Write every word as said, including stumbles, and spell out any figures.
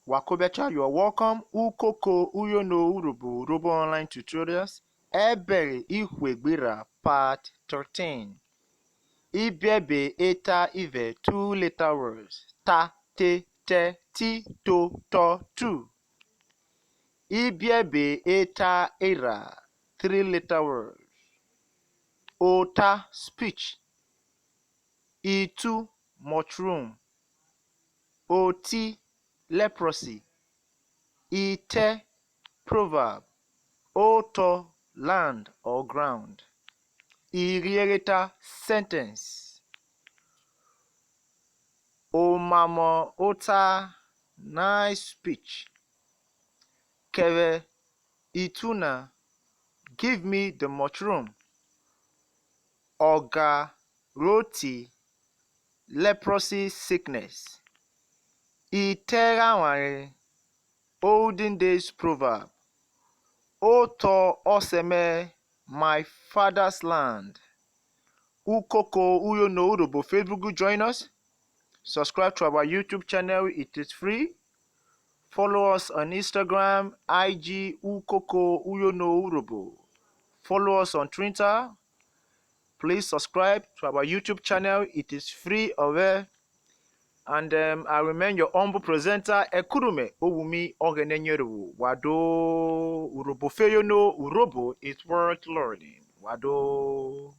Wa ko bẹcha, you are welcome. Ukoko uyono Urhobo, Urhobo online tutorials. Ẹbẹre ihwe gbe irha, part thirteen. Ibiẹbe eta ivẹ, two letter words. Ta, te, tẹ, ti, to, tọ, tu. Ibiẹbe eta erha, three letter words. Ota, speech. Itu, mushroom. Oti, leprosy. Itẹ, proverb. Otọ, land or ground. Irhiẹreta, sentence. Omamọ ota, nice speech. Kẹvwẹ itu na, give me the mushroom. Ọga ro ti, leprosy sickness. Itẹ rẹ avwanre, olden days proverb. Otọ ọsẹ mẹ, my father's land. Ukoko uyono Urhobo Facebook group, join us. Subscribe to our YouTube channel, it is free. Follow us on Instagram, I G, Ukoko uyono Urhobo. Follow us on Twitter. Please subscribe to our YouTube channel, it is free of it. And um, I remain your humble presenter, Ekurume Owumi Oghenenyeruwu. Wa do. Urhobo fe yono, Urhobo is worth learning. Wa do.